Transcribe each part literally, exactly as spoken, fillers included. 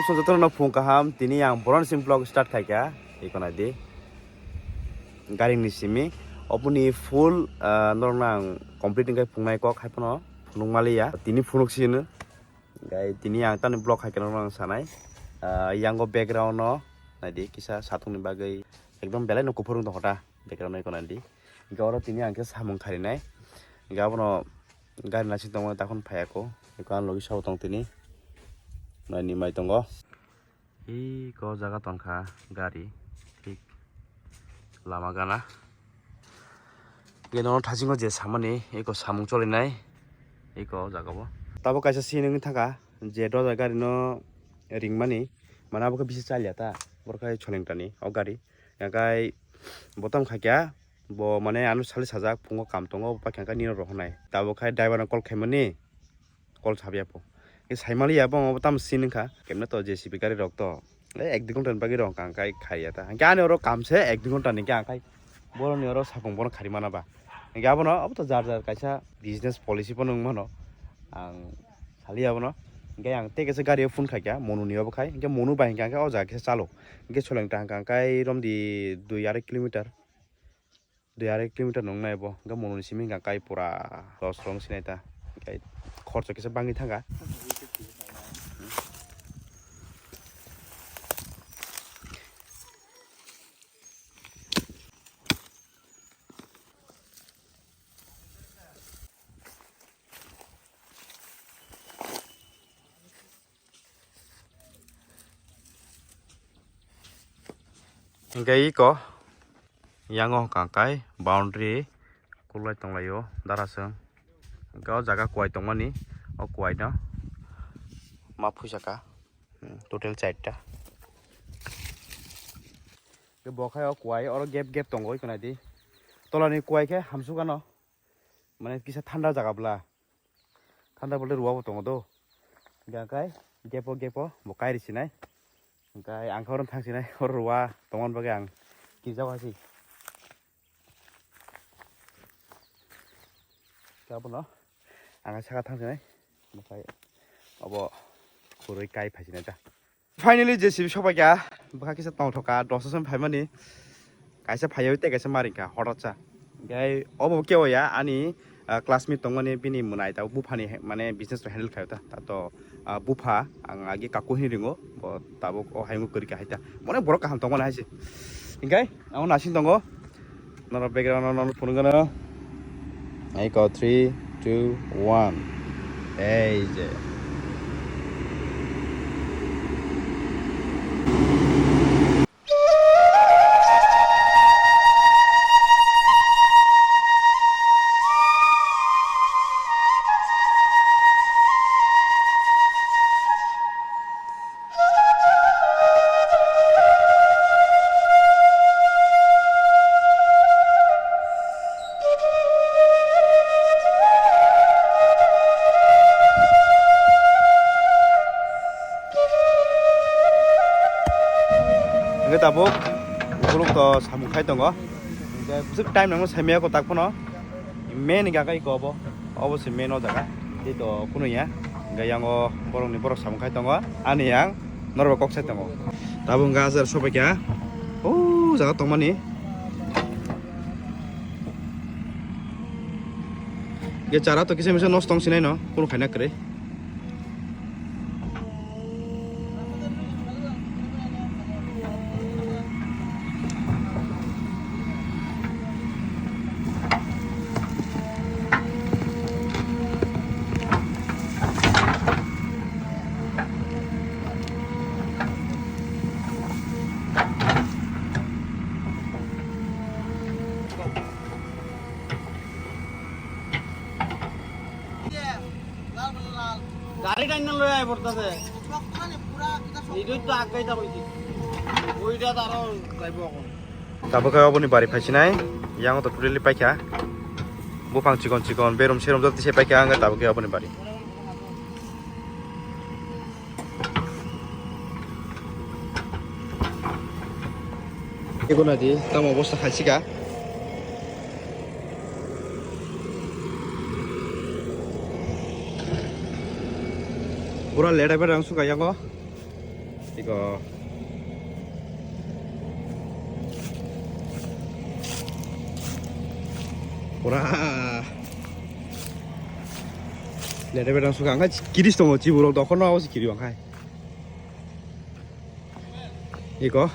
Jotono phung kaham, tini ang boron sim vlog start khaikha, iko naidi. Gari ni simi, opuni full, ah, norokno ang complete wngkhe phunuknai kok, hai phano phunuk maliya. Tini phunuk sino. Gai tini ang tani vlog khaikha norokno ang sanai. Ah, yango background no naidi kisa satung ni bagwi ekdom belai no kuphur wng tongkha ta. Background no iko naidi. Hingke oro tini ang khe samung kharinai. Hingke abono gari naising tongmani takhon phaiya kho. Eko ang logi sabo tong tini. Naini mai tongo. Eko jaga tongkha gari. Thik lama gana. Hingke nono thasingo je samani eko samung cholinai. Eko jaga bo. Tabuk kaisa scene wngwi thangkha je doja gari no ringmani. Mane abo khe bisi chalya ta. Borok khai cholengtani o gari. Hingke bo tamo khaikha. Bo mane ano sali sajak phungo kam tongo, bo paikha khe nini rohornai. Tabuk khai driver no call khaimani, call sabya po. Khe saimaliya bo tamo sini wngkha, kemne to J C B gari rok to. Eh, ek dui ghonta ni bagwi rok hwnka hwnkai khaiya ta. Hingke ani oro kam se ek dui ghonta ni hwnka hwnkai boroni oro sapung bono khari mana ba. Hingke abono obo to jar jar kaisa business policy bono wng mano. Ang saliya bono. Hingke ang tei kaisa gari o phone khaikha, Monu ni obo khai. Hingke Monu bai hingke hingke o jaga kisa chalo. Hingke Soleng ta hingka hingkai romdi dui arai kilometer. Dui arai kilometer nung nai bo. Hingke Monu ni simi hingka kai pura dos rong sinai ta. Kai khorcho kisa bangwi thangka. Hingke iko yango hwnka kai boundary kulai tonglaio darasong. Hingke o jaga kuwai tongmani, o kuwai no ma phuisa ka, hmm, total charta. Hingke bo khai o kuwai oro gap gap tongo, iko naidi. Tolani kuwai khe hamsukano, mane kisa thanda jaga bwla. Thanda bolte ruwa bo tongo do. Hingke ang kai gepo gepo bo kairi sinai. Hingke ang khe oro thang sinai, oro ruwa tongmani bagwi ang kirjak hai se. Hingke abono ang saka thang sinai. Hingke obo khurui kai phai sinai ta. Finally, J C B sopaikha, bwkha kisa tongthokha, dosa song phaimani, kaisa phaiwi tei kaisa maringkha, hotatsa. Hingke obo kebo ya, ani, ah, classmate tongmani, bini mwnai tabuk buphani he-, mane business to handle khaio ta, tato, ah, bupha, ang agi kaku hinwi ringo, bo tabuk o hayungo kwrwikha hai ta. Mone borok kaham tongmani hai se. Hingke, amo nasing tongo. Norok background no norok phunukgano. Aiko three, two, one. Ei je. Hingke tabuk ukuluk to samung khai tongo. Hingke bwswk time nangno saimaya ko tak phano. Main hingka khe iko obo. Obo se main o jaga. Tei to kunu ya. Hingke yango borokni borok samung khai tongo. Ani yang norok kok sai tongo. Tabuk hingke aser sobai kha. O jaga tongmani. Hingke chara to kisa misa nosto tong sinai no. Kunu khaina kwrwi. Gari kainna loi ai portase. Idut to akai ta hoiti. Oida taro laibo kon. Tabuk khe oboni bari phaisinai, yang to totally paikha. Buphang chikon chikon, berum serum joto tisai paikha, ang tabuk khe oboni bari. Eko naidi, tamo bosta khaisika. Pura late aibar ang suka yango. Iko. Pura. Lede bedang suka angkai kiris tongo chiburok dokhorno abo se kiri angkai. Iko.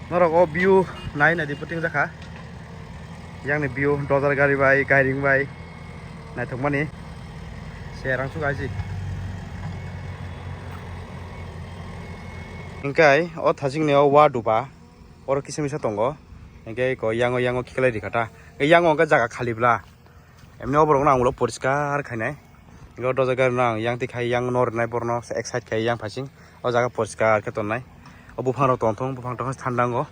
Norok o view nai nai di puting jakha. Yang ni view dojar gari bai, gairing bai. Naithok mani. Serang suka ji. Engkai o thajing ni o wa duba. Oro kisa misa tongo. Engke ko yango yango khiklai rikha ta. Yango engke jaga khali bla. Emni oborok no ang ulo poriskar khainai. Engke o doja gari no ang yang tikha yang no rinai borno excited khai yang phasing. O jaga poriskar khe tongnai. O buphang rok tongthong, buphang tongthong thanda wngo.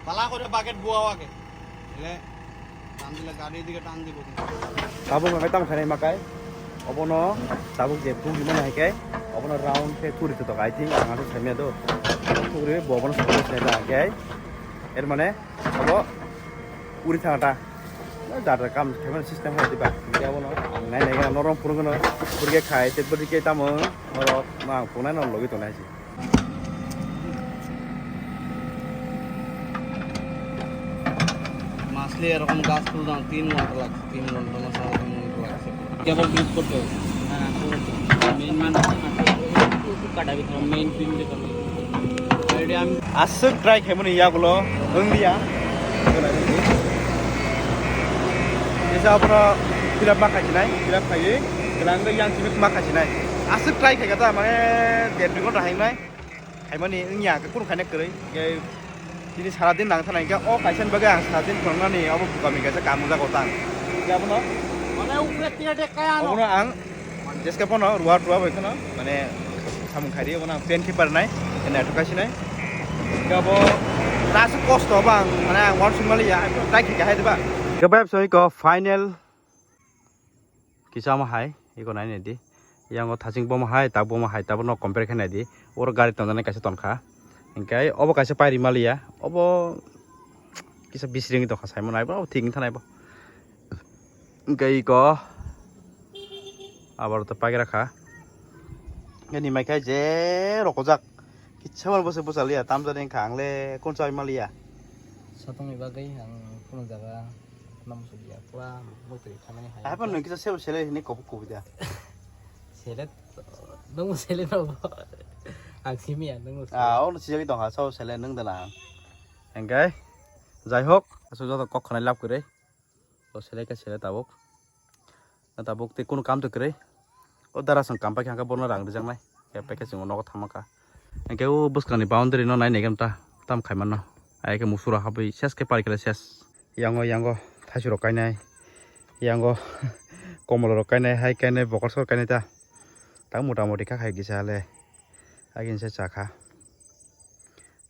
Pala kore bucket buwa wake. Ele, tan dile gari dike tan dibo. Tabuk makai tam khanai makai. Obono tabuk je puri mana hai kai. Obono round khe puri to I think ang aso semia do. Puri bo obono semia da hai kai. Er mane abo puri thangata. Jadar kam khaimani system hai diba. Hingke abono ang nai nai gana norong phurung gana. Phurge khai te bwrwi ke tamo norok ma ang phunai no logi tongnai si. মাছলি এরকম গাছ তুলতে আমার তিন ঘন্টা লাগছে, তিন ঘন্টা আমার সাড়ে তিন ঘন্টা লাগছে। কেবল গ্রিপ করতে হবে। মেইন মেইন কাটাবি তো, মেইন পিন দিয়ে করবি। Already আমি Aswk try khaimani yagulo wngya. Jesa abono filap ma khaisinai, filap khaiwi, kelang yang simi ma khaisinai. Aswk try khaikha ta, mane, der dui ghonta hainai. Khaimani wngya, khe kunu khaina kwrwi. Khe tini sara din nang thana, khe o kaisa ni bagwi ang sara din phunuknani obo bukami kaisa kamu jago tang. Khe abono, Mane upre tira de kaya ano. Abono ang jeska pono ruwa ruwa bai kheno, mane samung khairi abono ang pen khe parnai, ene ato kaisi nai. Khe abo nasu kosto bang, mane ang uansuk maliya, ang tai khe kahai diba. Khe bai bsoi ko final. Kisa omo hai, eko nai nai di. Yang o thaching bomo hai, tak bomo hai, tabuk no compare khe nai di. Oro gari tonjaknai kaisa tonkha. Hingkai obo kaisa pairi maliya. Obo kisa bising tongkha saimano, aibo thik wngkha nai bo. Hingkai eko abar to pagira kha. Nini mai khai je rokojak. Kisa mano bwsai bwsaliya, tamjani wngkha ang le kun chai maliya. Satongni bagwi ang kunu jaga. Nang musulia pura mukri khamani hai. Apa nung kisa sebo sele ni kopu kopu da. Sele, nung sele no bo. Ang simi ya nung sele. Ah, ono sijagi tong ha, so sele nung dana. Engkai, jai hok, asu joto kok khanai lab kore. O sele ka sele tabuk. Na tabuk te kunu kam to kore. O dara sang kam pa khe hangka bono rang rijak nai. Khe packaging o nogo thangma kha. Hingke o bwskangni boundary no nai naikem ta, tam khai mano. Ai khe musura habwi ses khe pari khe ses. Yango, yango thaisurok kainai. Yango komolorok kainai, hai kainai, bokorsor kainai ta. Tak mota moti kha khai kisa le. Agin se cha kha.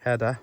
He da.